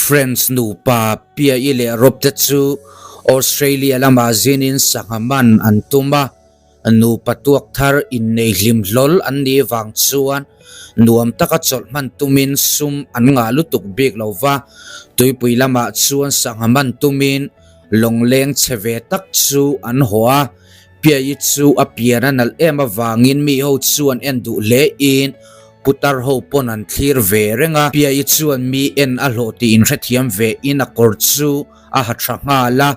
Friends nupa Pia-i leh Rob te chu Australia lamah zinin sangha man an tum a, nupa tuak thar innei hlim hlawl an nih vang chuan nuam taka chawlh hman tumin sum an ngah lutuk bik lo va, tuipui lamah chuan sangha man tumin lawngleng chhe ve tak chu an haw a. Piaii chu a pian a nalh em avangin mi ho chuan en duh hle in putar ho pawn an thlir ve reng a. Piaii chuan mi en a hlawh tih inhrethiam ve in a kawr chu a ha tha nghal a.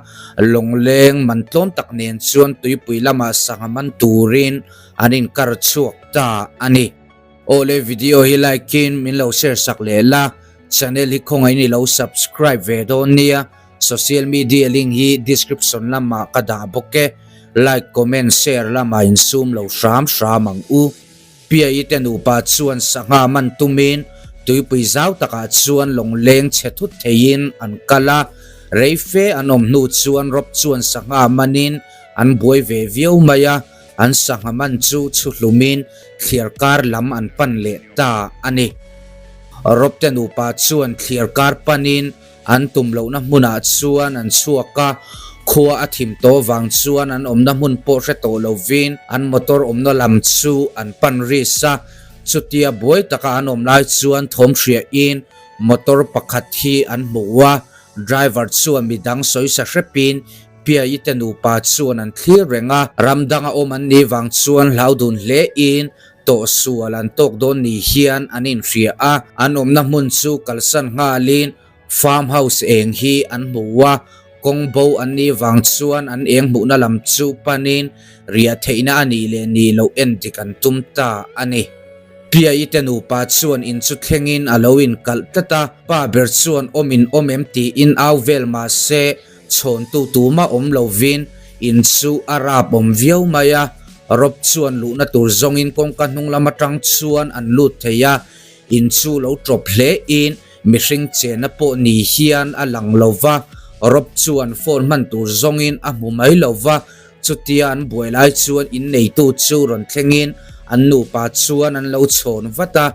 Lawngleng man tlawm tak nen chuan tuipui lamah sangha man turin an inkar chhuak ta a ni. Awle video hi like in min lo share sak leh la, channel hi khawngaih in i lo subscribe ve dawn nia. Social media link hi description lamah ka dah bawk e, like, comment, share lamah insum lo hram hram ang u. Piaii te nupa chuan sangha man tumin tuipui zau takah chuan lawngleng chhe thut theiin an kal a, rei fe an awm hnu chuan Rob chuan sangha manin an buai ve viau mai a, an sangha man chu chhu hlumin thliar kar lam an pan leh ta a ni. Rob te nupa chuan thliar kar panin An tum lohna hmunah chuan an chhuak a, khua a thim tawh vang chuan an awmna hmun pawh hre tawh lovin an motor awmna lam chu an pan ris a. Chutia buai taka an awm lai chuan thawm hriahin motor pakhat hi an hmu a, driver chuan midang sawisa hrepin Piaii te nupa chuan an thlir reng a, ram danga awm an nih vang chuan hlau dun hlein tawhsual an tawk dawn ni hian an inhria a, an awmna hmun chu kalsan nghalin farm house eng hi an hmu a, kawng bo an nih vang chuan an eng hmuhna lam chu panin riah theihna a nih leh nih loh en dik an tum ta a ni. Piaii te nupa chuan in chu thlengin a lo inkalh tlat a, pa ber chuan awm in awm em tiin au vel mahse Chhawntu tumah awm lovin in chu a rap awm viau mai a, Rob chuan luhna tur zawngin kawngka hnung lam atang chuan an lut thei a, in chu lo tawp hle in mihring chenna pawh ni hian a lang lo va, Rob chuan phone hman tur zawngin a hmu mai lo va, chutia an buai lai chuan inneitu chu rawn thlengin an nupa chuan an lo chhawn vat a,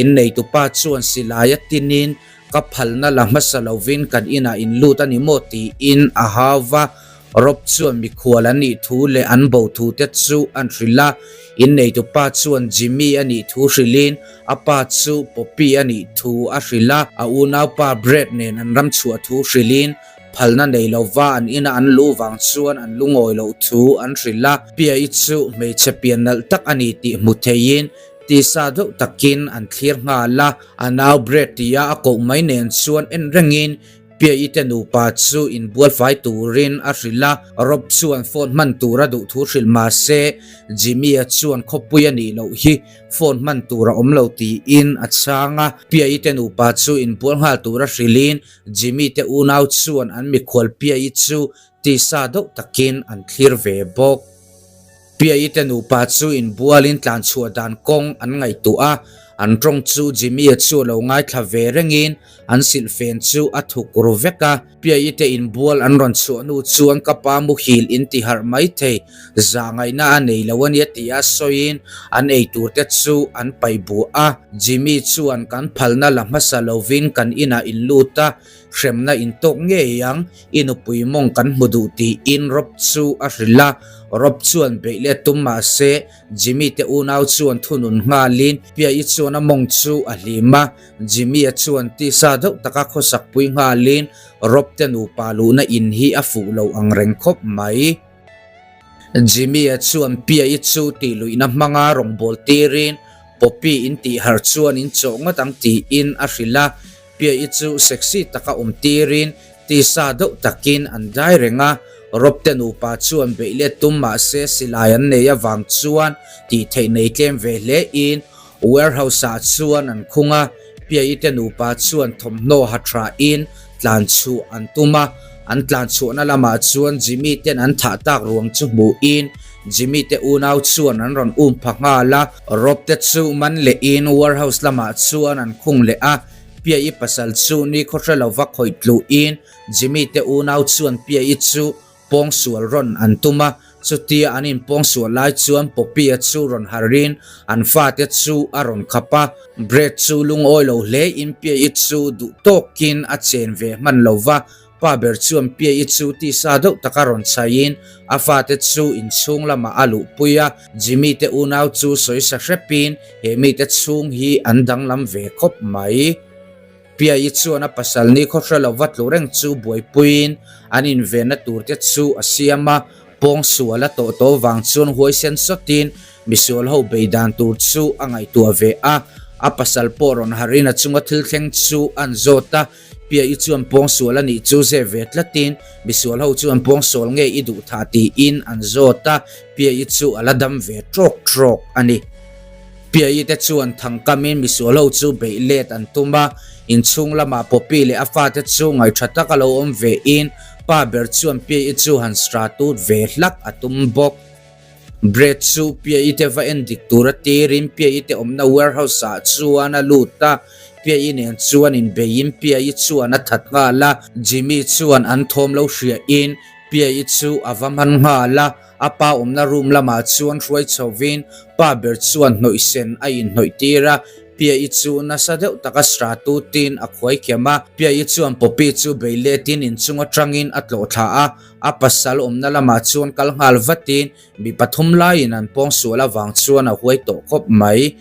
inneitupa chuan silai a tinin Ka phalna la hmasa lovin kan inah in lut a ni maw tiin a hau va, Rob chuan mikhual an nih thu leh an bo thu te chu an hrilh a, inneitupa chuan Jimmy a nih thu hrilhin a pa chu Poppy a nih thu a hrilh a, a unaupa Brad nen an ram chhuah thu hrilhin phalna nei lova an ina an luh vang chuan an lungawi loh thu an hrilh a, Pia-i chu hmeichhe pian nalh tak a ni tih hmu theiin Tisa deuh takin an thlir nghal a, a nau Brad tia a koh mai nen chuan en rengin Piaii te nupa chu inbualfai turin a hrilh a, Rob chuan phone hman tur a duh thu hrilh mah se Jimmy-a chuan khawpui a nih loh hi phone hman tur a awm lo tiin a chhang a, Piaii te nupa chu inbual nghal tura hrilhin Jimmy te unau chuan an mikhual Piaii chu tisa deuh takin an thlir ve bawk. Piaii te nupa chu inbualin tlanchhuah dan kawng an ngaihtuah a, an tawng chu Jimmy-a chu a lo ngaithla ve rengin an silhfen chu a thuk ru vek a. Piaii te inbual an rawn chhuah hnu chuan ka pa muhil in ti harh mai thei, zah ngaihna a nei lo a nia tia sawiin an ei tur te chu an paih buah a. Jimmy chuan kan phalna la hmasa lovin kan inah in lut a, Hremna in tawk ngei ang, i nupui mawng kan hmu duh tiin Rob chu a hrilh a. Rob chuan beih let tum mah se, Jimmy te unau chuan thunun nghalin Pia-i chuan a mawng chu a hlim a. Jimmy-a chuan tisa deuh taka khawsak pui nghalin Rob te nupa luhna in hi a fuh lo ang reng khawp mai. Jimmy-a chuan Pia-i chu tih luihna hmanga rawngbâwl tirin Poppy in tih harh chuan in chawh ngawt ang tiin a hrilh a. Pia-i chu sexy taka awm tirin tisa deuh takin an dai reng a, Rob te nupa chuan beih let tum mah se silai an nei avang chuan tih theih nei tlem ve hle in warehouse ah chuan an khung a, Pia-i te nupa chuan thawmhnaw ha tha in tlan chhuah an tum a, an tlan chhuahna lamah chuan Jimmy ten an thah tak ruang chu hmuh in Jimmy te unau chuan an rawn um pha nghal a, Rob te chu man leh in warehouse lamah chuan an khung leh a, Pia-i pasal chu ni khaw hre lova khawih tluhin Jimmy te unau chuan Pia-i chu pawngsual rawn an tum a. Chutia an inpawngsual lai chuan Poppy-a chu rawn harhin an fate chu a rawn khap a. Brad chu lungawi lo hlein Pia-i chu duh tawkin a chen ve hman lo va, pa ber chuan Pia-i chu tisa deuh taka rawn chhaiin a fate chu inchhung lamah a luhpui a. Jimmy te unau chu sawisa hrepin he mite chhung hi an danglam ve khawp mai. Piai chuan a pasal ni khaw hre lova tlu reng chu buaipuiin an invenna turte chu a siam a, pawngsual a tawh tawh vang chuan huaisen sawtin misual ho bei dan tur chu a ngaihtuah ve a. A pasal pawh rawn harhin a chunga thil thleng chu an zawt a, Piai chuan pawngsual a nih chu zep ve tlatin misual ho chuan pawngsual nge i duh thah tiin an zawt a, Piai chu a la dam ve trawk trawk a ni. Piaii te chuan thangkamin misual ho chu beih let an tum a, inchhung lamah Poppy leh a fate chu ngaihṭha taka lo awm ve in pa ber chuan Piaii chu han stratut ve hlak a tum bawk. Brad chu Piaii te va en dik tura tirin Piaii te awmna warehouse ah chuan a lut a, Piaii nen chuan inbeiin Piaii chuan a that nghal a, Jimmy chuan an thawm lo hria in Piaii chu a va hman nghal a. A pa awmna room lamah chuan hruai chhovin pa ber chuan hnawih sen a inhnawih tir a, Pia-i chu nasa deuh taka sratutin a khuai khem a. Pia-i chuan Poppy chu bei letin inchung atangin a tlawh thla a, a pasal awmna lamah chuan kal nghal vatin mi pathum laiin an pawngsual avang chuan a huai tawh khawp mai.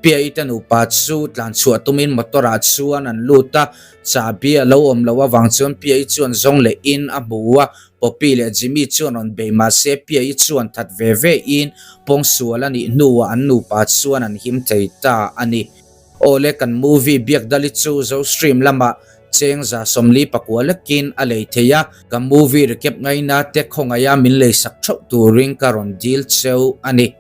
Pia-i te nupa chu tlan chhuah tumin motor ah chuan an lut a, chahbi a lo awm loh avang chuan Pia-i chuan zawng leh in a hmu a, Poppy leh Jimmy chuan rawn bei mahse Pia-i chuan that ve ve in pawngsual a nih hnuah an nupa chuan an him thei ta a ni. Awle kan movie Biakdali chu Zostream lamah cheng 44 lekin a lei thei a, ka movie recap ngaina te khawngaiha min leisak theuh turin ka rawn dil cheu a ni.